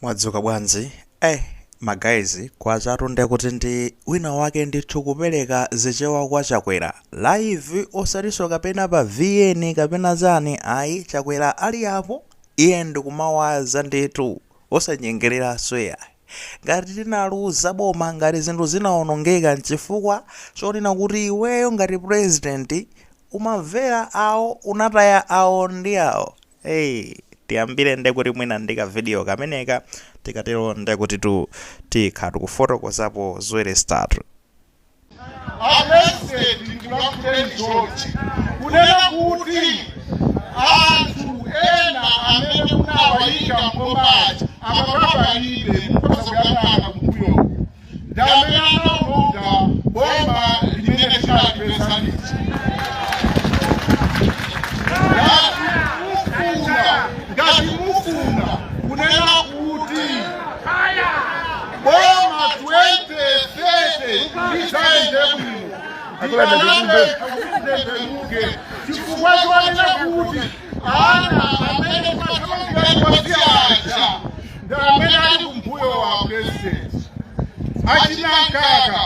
Mwadzuka bwanji? Eh, ma guys, kwachatu ndekuti ndi wina wake ndithu kupereka zichewa kwa Chakwera live, osatinso kapena pa VN kapena chani ayi. Chakwera ali apo, iye ndikumawaza ndithu osanyengereranso yayi. Ngati tinaluza boma, ngati zinthu zinaonongeka, nchifukwa chonena kuti iweyo ngati president umamvera awo, unataya awo ndi awo. Hey, tiyambire ndekuti mwina ndi ka video kameneka, tikatero ndekuti tu tikha tikufotokozapo ziwiri zitatu. A President, ndikulankhuleni chonchi kunena kuti anthu ena amene munawayika m'bomaji amapapalibe mukhoza kuyang'ana kumbuyo ndi amene anaononga boma limene tinalipeza lija. Ngati mufuna kunena kuti boma 2030 lidzayende bwino, ndikanapeka chifukwa chonena kuti ana amene timathamangira aja ndi amene ali kumbuyo wa President, achina Mkaka,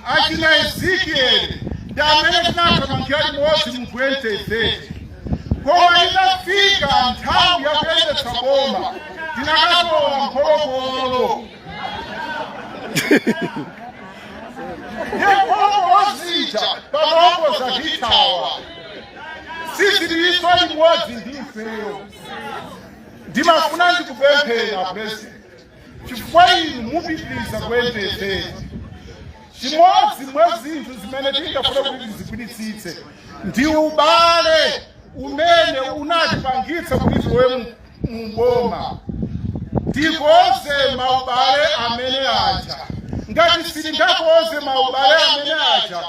achina Ezekiel, ndi amene tinathamangira limodzi mu 2030. Koma itafika nthawi yakuyendetsa boma, tinakatola mpholopolo. Mpholopolo zija panopo zatithawa, siziliso limodzi ndi ifeyo. Ndimafuna ndikupemphera, President, chifukwa inu mupitiriza 2030, chimodzi mwa zinthu zimene tingafuna kuti tizigwiritsitse ndi ubale umene unatipangitsa kuti tilowe muboma. Tikonze maubale amene aja. Ngati sitingakonze maubale amene aja,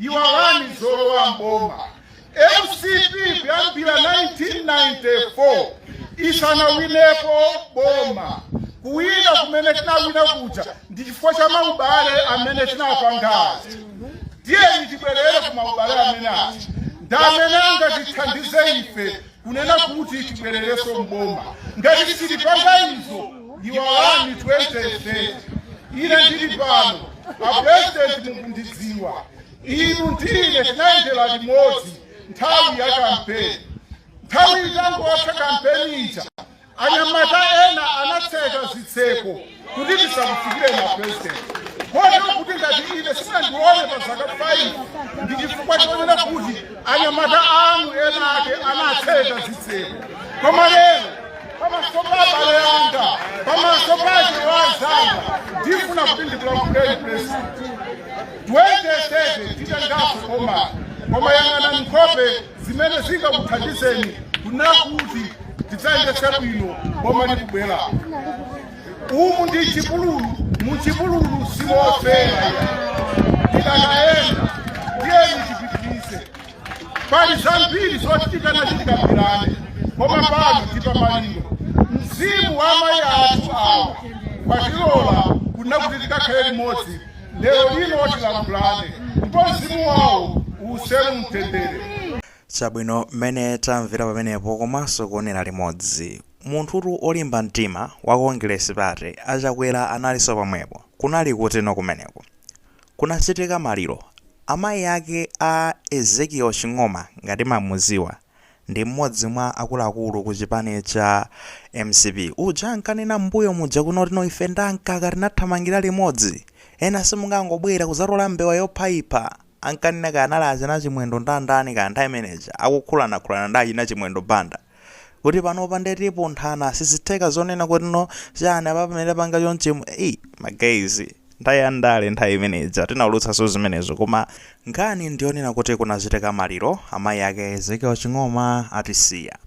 iwalani zolowa mboma. MCP kuyambira 1994 isanawinepo boma. Kuwina kumene tinawina kuja ndi chifukwa cha maubale amene tinapangazi. Tiyeni tibwerere ku maubale amene aja, ndi amene angatithandize ife kunena kuti tibwererenso mboma. Ngati sitipanga izo, iwalani 2030. Ine ndili pano, a President, mukundidziwa inu, ndine tinayendera limodzi nthawi ya kampeni. Nthawi itangotha kampeni ija, anyamata ena anatseka zitseko kuti tisakufikire na President, kotero kuti ngati ine simunandione pa zaka 5, ndi chifukwa chonena kuti anyamata anu ena ake anatseka zitseko. Koma lero, pamaso pa abale anga, pamaso pa achiwazanga, ndifuna kuti ndikulankhuleni, President. 2030 titengaso boma, koma yang'anani nkhope zimene zingakuthandizeni kunena kuti tidzayendetse bwino boma likubwera. Umu ndi chipululu, muchipululu simofera, tidakayenda. Tiyeni tipitirize, pali zambiri zochitikana, chitikambirane, koma pano tipamaliro. Mzimu wa amayi athu awa watilola kunena kuti tikakhale limodzi lero lino, tilankhulane, ndipo mzimu wawo uuse mumtendere. Chabwino, mmene tamvera pamenepo komanso kuonera limodzi, munthutu olimba mtima wa Congress Party aChakwera analinso pamwepo. Kunali kutino kumeneko? Kunachitika maliro, amayi ake a Ezekiel Ching'oma. Ngati mamuziwa, ndi mmodzi mwa akuluakulu ku chipani cha MCP uja ankanena mbuyo muja kunotino ife ndankaka tinathamangira limodzi, ena simungangobwera kuzatola mbewa yophayipha. Ankanena ka anali achina Chimwendo ndandani ka nthawi imeneja, akukhulanakhulana ndi achina Chimwendo Banda kuti panopa ndetipunthana, sizitheka zonena kuti no chani apa pamene panga chonchimu. Eyi, ma guys, nthawi ya ndale nthawi imeneja tinaulutsanso zimenezo. Koma nkhani ndiyonena kuti kunachitika maliro, amayi ake Ezekiel Ching'oma atisiya,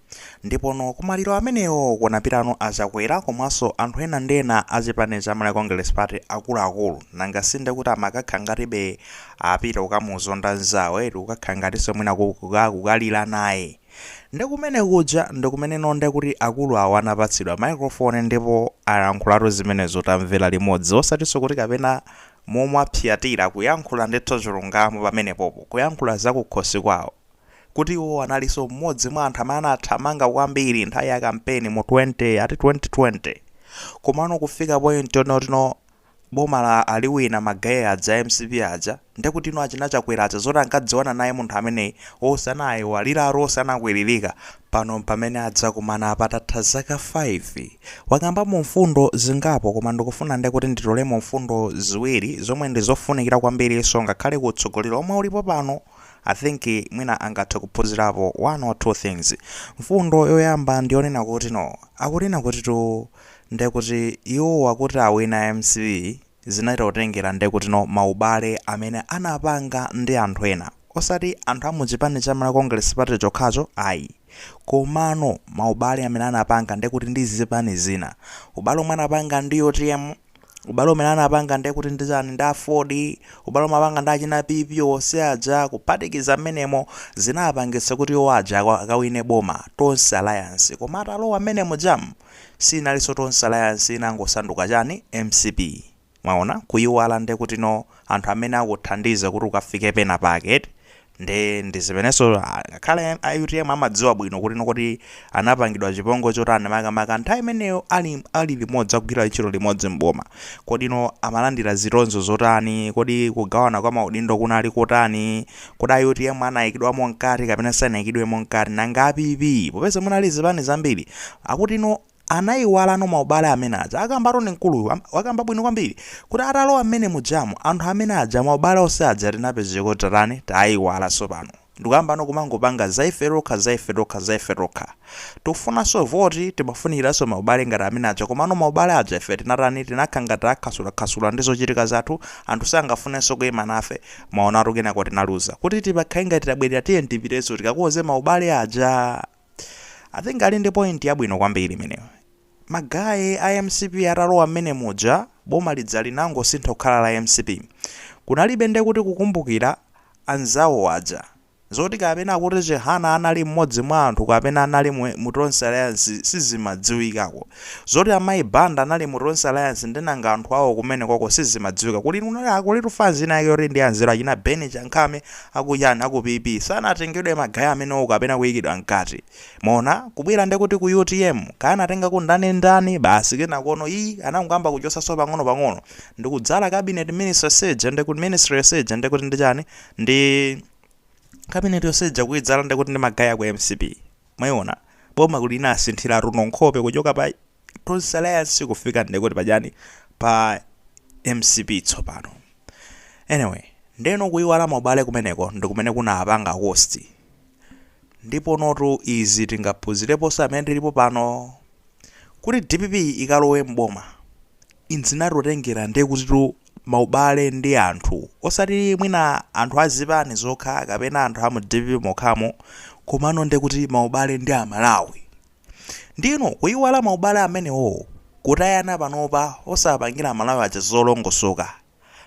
ndipo kumaliro amenewo kunapitano aChakwera komanso anthu ena ndi ena achipani cha Malawi Congress Party akuluakulu. Nanga sinde kuti amakakha ngatibe apita kukamuzonda nzawo eti, kukakha ngatinso mwina kukalira naye. Ndi kumene kuja ndikumene nonde kuti akulu awo anapatsidwa microphone ndipo alankhulatu zimenezo tamvera limodzi, osatinso kuti kapena momwapyatira, kuyankhula ndithu chilungamo pamenepopo, kuyankhula zakukhosi kwawo kuti iwo analinso mmodzi mwa anthu amene anathamanga kwambiri nthawi ya kampeni mu 20 ati 2020. Komano kufika point yonotino boma la aliwina ma guy aja, MCP aja, ndekuti ino achina Chakwera aja zoti ankadziwana naye munthu ameneyi osanayiwaliratu, osanakwiririka. Pano pamene adzakumana patatha zaka 5. Wakambamo mfundo zingapo, koma ndikufuna ndekuti nditolemo mfundo ziwiri zomwe ndi zofunikira kwambiriso ngakhale kutsogoleri omwe ulipo pano. I think mwina angathe kuphunzirapo one or two things. Mfundo yoyamba ndiyonena kuti no, akunena kuti tu ndekuti iwo akuti awina MCP zinachita kutengera ndekuti no maubale amene anapanga ndi anthu ena, osati anthu amuchipani cha Malawi Congress Party chokhacho ayi, komano maubale amene anapanga ndekuti ndi zipani zina, ubale omwe anapanga ndi UTM, ubale umene anapanga ndekuti ndi chani, ndi AFORD, ubale omwe apanga ndi achina PP onse aja, kuphatikiza mmenemo zinapangitsa kuti iwo aja akawine boma, Tonse Alliance. Koma atalowa mmenemo jam sinalinso Tonse Alliance, inangosanduka chani? MCP. Mwaona kuyiwala ndekuti no anthu amene akuthandiza kuti ukafike pena pake. Ndi zimenenso ngakhale a UTM amadziwa bwino kuti nokoti anapangidwa chipongwe chotani, makamaka nthawi imeneyo ali limodzi, akugwira ntchito limodzi mboma. Kodi no amalandira zitonzo zotani? Kodi kugawana kwa maudindo kunali kotani? Kodi a UTM anayikidwamo mkati kapena sanayikidwemo mkati? Nanga a PP, popeza munali zipani zambiri? Akuti no anayiwalano maubale amene aja. Akambatu ni mkuluyu wakamba bwino kwambiri kuti atalowa mmene mujamu, anthu amene aja, maubale onse aja tinapezeka kuti tatani, tayiwala. Pano ndikuyamba kumangopanga zaife tokha, zaife tokha, zaife tokha. Tikufunanso voti, timafunikiranso maubale ngati amene aja, komano maubale aja ife tinatani? Tinakha ngati akhasulakhasula ndi zochitika zathu, anthu sangafunenso kuyima nafe. Maonatu kenako tinaluza. Kuti tipakhale ngati tabwerera, tiye tipitenso tikakonze maubale aja. I think ali ndi point yabwino kwambiri imeneyo. Ma guy a MCP atalowa mmene muja, boma lidza linangosintha kukhala la MCP. Kunalibe nde kuti kukumbukira anzawo aja, zoti kapena kuti Chihana anali mmodzi mwa anthu kapena anali mu Tonse Alliance sizimadziwikako, zoti amayi Banda anali mu Tonse Alliance ndinanga anthu awo kumene kwako sizimadziwika. Kuli kulitu fanzi ina yake yoti ndi anzeru, achina Beni Chankhame akuyani, aku PP, sanatengedwe ma guy amenewo kapena kuyikidwa mkati. Mona kubwera ndekuti ku UTM kana atenga ku ndani ndani basi, kenakono iyi ananguyamba kuchosaso pang'ono pang'ono ndikudzala cabinet minister seja, ndekuti ministry seja, ndekuti ndi chani, ndi cabinet yoseja kuidzala ndekuti ndi ma guy aku MCP. Mwayiona boma kuti inasinthira runo nkhope kuchoka pa Tonse Alliance kufika ndekuti pachani, pa MCP tsopano. Anyway, ndeno kuyiwala maubale kumeneko ndi kumene kunapanga cost. Ndipo notu izi tingaphunzireponso amene tilipo pano kuti DPP ikalowe mboma inzinatotengera ndiye tu maubale ndi anthu, osati mwina anthu azipani zokha kapena anthu amu DPP mokhamo, komano ndiye kuti maubale ndi Amalawi. Ndino kuyiwala maubale amenewo, kutayana panopa, osapangira Amalawi aja zolongosoka,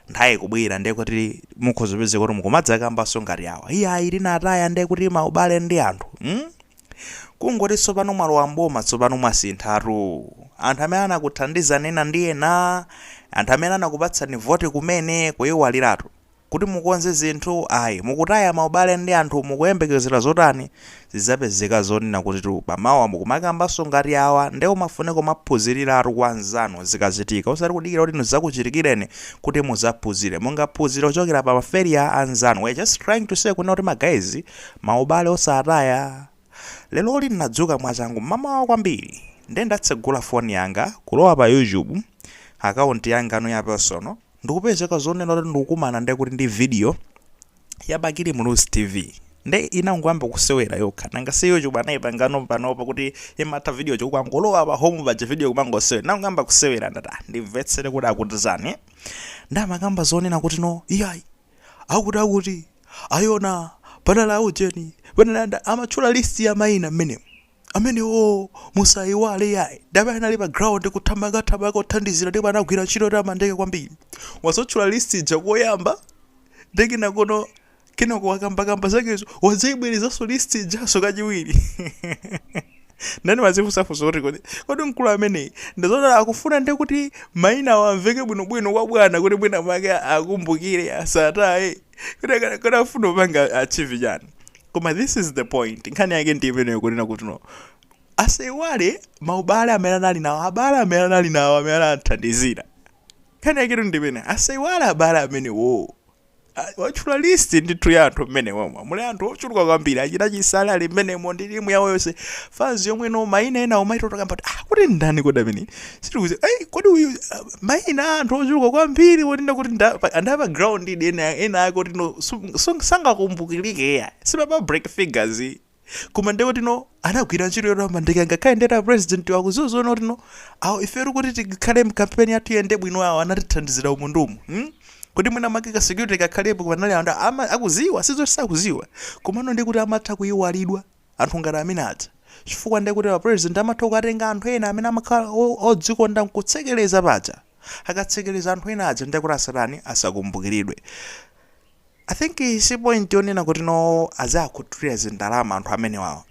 nthawi kubwera ndiye kuti mukhozopeze kuti mukumadzakambanso ngati awa, iyayi, tinataya ndiye kuti maubale ndi anthu, Kungoti tsopano mwalowa mboma, tsopano mwasinthatu. Anthu amene anakuthandizani ena ndi ena, anthu amene anakupatsani voti kumene, kuyiwaliratu kuti mukonze zinthu ayi, mukutaya maubale ndi anthu, mukuyembekezera zotani? Zidzapezeka zonena kuti tu pamawa mukumakambanso ngati awa. Ndiye umafunika kumaphunziriratu kwa anzanu zikachitika, osati kudikira kuti zakuchitikireni kuti muzaphunzire. Mungaphunzire kuchokera pa ma failure anzanu. We're just trying to say kunena kuti ma guys, maubale osataya. Lero ndinadzuka mwachangu mmamawa kwambiri, ndiye ndatsegula foni yanga kulowa pa YouTube account yanga no ya personal, ndikupezeka zonena kuti ndikukumana ndiye kuti ndi video ya Bakili Muluzi TV. Nde inangoyamba kusewera yokha. Nanga si YouTube anayipangano panopa kuti imatha video chokangolowa pa home paja, video kumangosewera. Nangoyamba kusewera, ndati, "Ah, ndimvetsere kuti akutizani." Ndamakamba zonena kuti no, iyayi, akuti ayona panali aujeni, panali amatchula list ya mayina mmenemo amenewo, musayiwale yayi, ndabe anali pa ground kuthamangathamanga kuthandizira, ndipo anagwira ntchito tamandeke kwambiri. Wasotchula list ija koyamba, ndekinakono kenako wakambakamba zakezo, wadzayibwerezanso list ijaso kachiwiri. Ndani mazifunsafunsa kuti kodi mkulu ameneyi ndizoti akufuna ndi kuti mayina awo amveke bwinobwino kwa bwana, kuti mwina mwake akumbukire, asataye, kuti afuna kupanga achieve chani? Koma this is the point, nkhani yake ndi imeneyo, kunena kuti no, Asaiwale maubale amene anali nawo, abale amene anali nawo amene anathandizira. Nkhani yaketu ndimene asaiwale abale amenewo. Watchula list ndithu ya anthu mmene momwe muli anthu ochuluka kwambiri, achita Chisale ali mmenemo ndi timu yawo yonse, fans yomwe no mayina ena umaitoto kamba kuti, ah, kuti ndani kodi amene sitikuzi, ai, kodi uyu, ah, mayina a anthu ochuluka kwambiri wonena kuti ndapa ground idi ena ena ake kuti no sangakumbukirike ya sima public figures, koma ndiye kuti no anagwira ntchito yotamandika ngakhale ndeta president wakuzuzuona kuti no awo ifetu kuti tikhale mkampeni yathu iyende bwino, awo anatithandizira umu ndi umu, Kuti mwina mwake ka security kakhalepo, panali anthu akuziwa, sizoti sakuziwa, komano ndiye kuti amatha kuyiwalidwa anthu ngati amene aja, chifukwa ndiye kuti a president amatha kukatenga anthu ena amene amakhala odzikonda nkutsekereza paja. Akatsekereza anthu ena aja, ndiye kuti asatani, asakumbukiridwe. I think si point yonena kuti no azakhuthulira zindalama anthu amene wawo.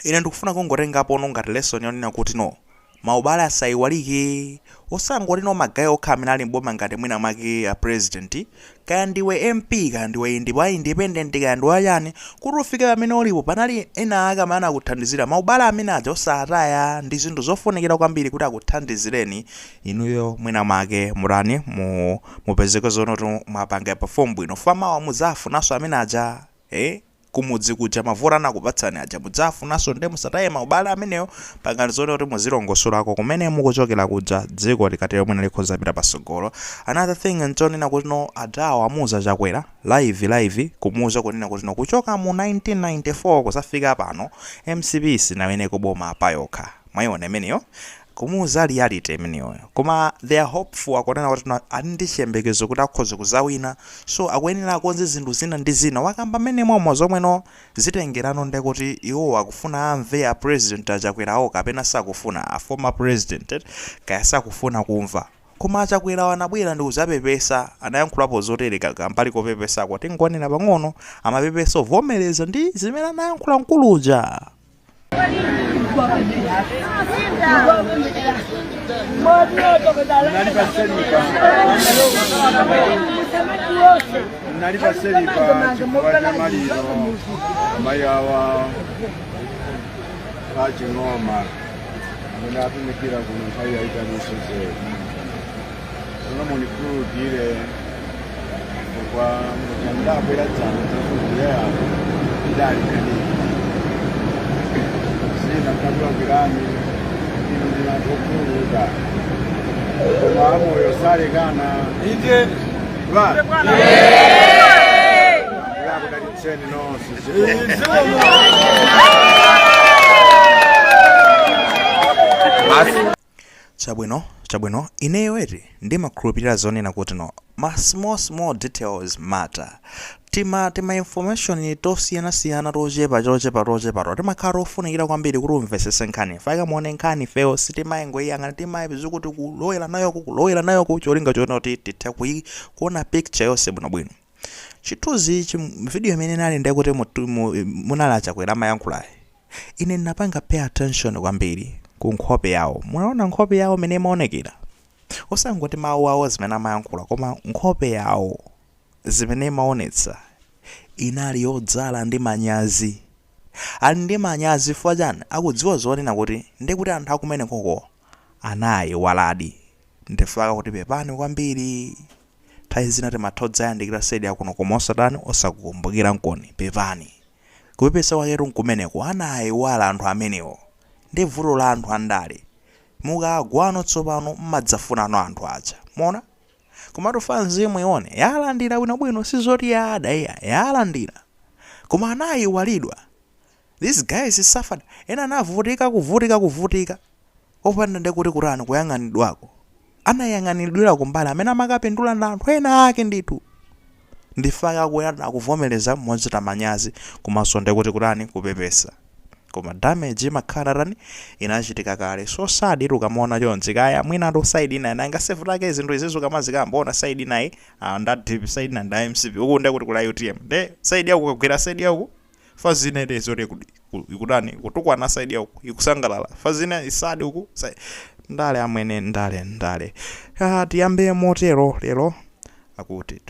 Ine ndikufuna kungotengapo no ngati lesson yonena kuti no maubale asayiwalike, osangoti no ma guy okha amene ali mboma ngati mwina mwake a president. Kaya ndiwe MP, kaya ndiwe wa independent, kaya ndiwe wachani, kuti ufike pamene ulipo panali ena ake amene anakuthandizira. Maubale amene aja osataya, ndi zinthu zofunikira kwambiri kuti akuthandizireni inuyo, mwina mwake mutani, mupezeke zono kuti mwapanga perform bwino. Famawa mudzafunanso amene aja, kumudzi kuja mavoti anakupatsani aja mudzafunanso, nde musataye maubale amenewo. Pangani zoona kuti muzilongosolako kumene mukuchokera kuja, dziko likatero mwina likhoza pita pasogolo. Another thing nchonena kuti no adawo amuuza Chakwera live live, kumuuza kunena kuti no kuchoka mu 1994 kusafika pano MCP sinawene kuboma payokha. Mwayiona imeneyo, kumuuza reality imeneyo, koma they are hopeful, akunena kuti no ali ndi chiyembekezo kuti akhoza kuzawina, so akuyenera akonze zinthu zina ndi zina. Wakamba mmene momwe zomweno zitengerano, nde kuti iwo akufuna amve a president aChakwerawo kapena sakufuna, a former president, kaya sakufuna kumva. Koma aChakwera anabwera ndi kuzapepesa, anayankhulapo zotere kambali kopepesako, tingonena pang'ono, amapepesa ovomereza ndi zimene anayankhula mkuluja. Nali paselipa chifukwa cha maliro amayi awa aching'oma amene atumikira kuno nthawi yayitaliso zedi. Tsono munikhululukire chifukwa ndabwera dzana zazungulira yapo idali nkhaniyi zina mtakulakwirani inu ndinu anthu okhululuka, koma amoyo salekana. Inde. Ba. Akudalitseni nonse. Chabwino, chabwino, ineyo eti ndimakhulupirira zonena kuti no ma small small details matter. Tima information tosiyanasiyana tochepa tochepa tochepato timakhala tofunikira kwambiri kuti umvesese nkhani. Faka muone nkhani, ifeyo sitimayengoyang'ana, timayipeza kuti kulowera nayoko, kulowera nayoko, cholinga chona kuti tithe kuona picture yonse bwinobwino. Chithunzi ichi, video imene inali ndiye kuti munali aChakwera amayankhulayi, ine ndinapanga pay attention kwambiri ku nkhope yawo. Munaona nkhope yawo imene imaonekera, osangoti mawu awo zimene amayankhula, koma nkhope yawo zimene imaonetsa inali yodzala ndi manyazi. Ali ndi manyazi chifukwa chani? Akudziwa zonena kuti ndi kuti anthu akumene koko anayiwaladi. Ndifaka kuti pepani kwambiri, nthawi zina timatha kudzayandikira side yakuno koma osatani, osakukumbukira nkoni, pepani. Kupepesa kwaketu nkumeneko, anayiwala anthu amenewo. Ndi vuto la anthu andale, mukagwano tsopano mmadzafunano anthu aja mona. Komatu fans muione yalandira bwinobwino, sizoti yada iya, yalandira, koma anayiwalidwa. These guys suffered, ena anavutika, kuvutika, kuvutika opanda ndi kuti kutani, kuyang'anidwako, anayang'anidwira kumbali, amene amakapindula ndi anthu ena ake ndithu. Ndifaka kuyana akuvomereza mochita manyazi, komanso ndikuti kutani, kupepesa, koma damage imakhala tani, inachitika kale. So sad ukamaona chonchi, kaya mwina side ina nanga sevutake zinthu izizo kamazikamba, side inayi, ah, nda DP, side ina nda MCP, uku nde kuti kula UTM, nde side yaku kagwera side yaku fazina ite zoti ikutani, kutukwana, side yaku ikusangalala, fazina isadi uku ndale amwene, ndale ndale. Ah, tiyambe motero lero akuti